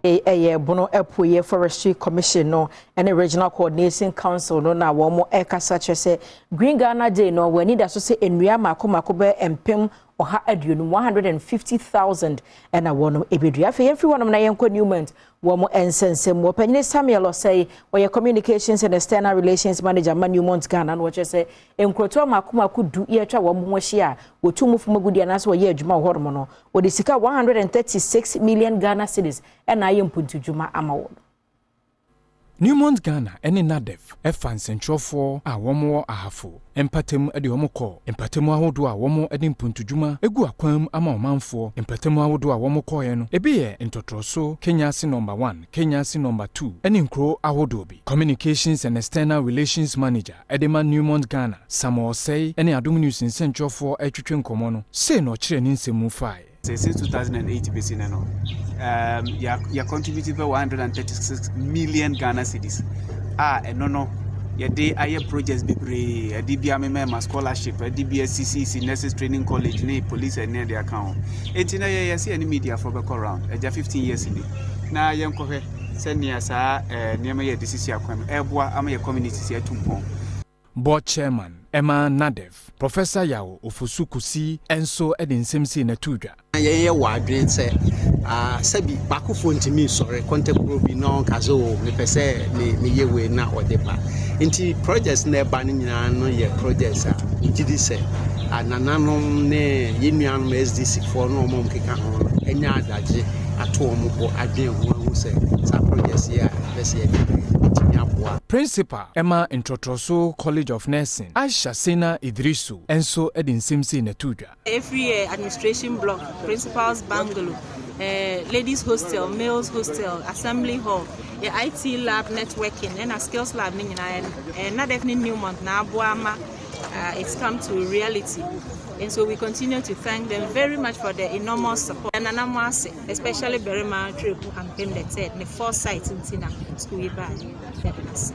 Ɛyɛ Bono Apueɛ Forestry Commission no ne Regional Coordination Council no na wɔn ɛkasa kyerɛ sɛ Green Ghana Day no, wɔn ani da so sɛ nnua mako mako bɛ 150,000, 150,000, ɛna wɔn ebedua. Afei yɛmfiri hɔnom na yɛnkɔ Newmont wɔn nsɛnsɛm. Wɔpanyini Samuel Ɔsɛe, ɔyɛ Communications and External Relations Manager ma Newmont Ghana, na wɔkyerɛ sɛ nkurotoɔ mako mako 10 yɛatwa wɔn ho ahyia a wɔtu mu fam agudi anaasɛ wɔyɛ adwuma wɔ hɔnom no, wɔde sika 136 million Ghana cedis ɛna ayɛ mpuntudwuma ama wɔn. Newmont Ghana ne NADEF fa nsɛntwerɛfoɔ a wɔwɔ Ahafo mpatamu de wɔn kɔ mpatamu ahodoɔ a wɔn de mpuntudwuma gu akwan mu ama ɔmanfoɔ. Mpatamu ahodoɔ a wɔn kɔɔeɛ no ebi yɛ Ntɔtɔrɔso, Kenyasi Number 1, Kenyasi Number 2 ne nkuro ahodoɔ bi. Communications and External Relations Manager de ma Newmont Ghana, Samuel Osei, ne Adom News nsɛntwerɛfoɔ retwetwe nkɔmmɔ no, sei na ɔkyerɛ ne nsɛm mu faeɛ. Since 2008 bɛsi no, yɛ contribute bɛ 136 million Ghana cedis a ɛno no yɛde ayɛ projects bebree. Ɛde bi amema scholarship, ɛde bi asisisi nurses training college ne police ɛne ɛde aka ho. Enti na yɛyɛ sɛ yɛne mediafoɔ bɛkɔ round agya 15 years ni na yɛnkɔhwɛ sɛnea saa nneɛma yɛ de sisi akwan mu ɛboa ama yɛ community si atu mpɔn. Board Chairman ɛma NADEF, Professor Yaw Ofosu Kusi, nso de nsɛm sei na to dwa. Yɛyɛ wɔ adwene sɛ sɛbi baakofoɔ ntumi nsɔre kɔntɛkuro bi na ɔnka sɛ o, mepɛ sɛ meyɛ wei na ɔde ba. Nti projects na ɛba no nyinaa no yɛ projects a megye di sɛ anananom ne yɛn nuanom SDC foɔ no, ɔmo keka ho no, ɛnya adagye ato wɔn bo adwene ho ahu sɛ saa projects yi a ɛpɛ sɛ yɛde bɛtumi aboa. Principal ɛma Ntɔtɔso College of Nursing, Aisha Sena Idrisu, nso de nsɛm sei na to dwa. Ɛfiri yɛ administration block, principal's bungalow, ladies hostel, males hostel, assembly hall, yɛ IT lab, networking ɛna skills lab ne nyinaa, NADEF ne Newmont na aboa ama it's come to reality. And so we continue to thank them very much for the enormous support. And nana ase, especially Berima Treku Ampem the Third, ne foresight nti na school yi baa yɛde ase.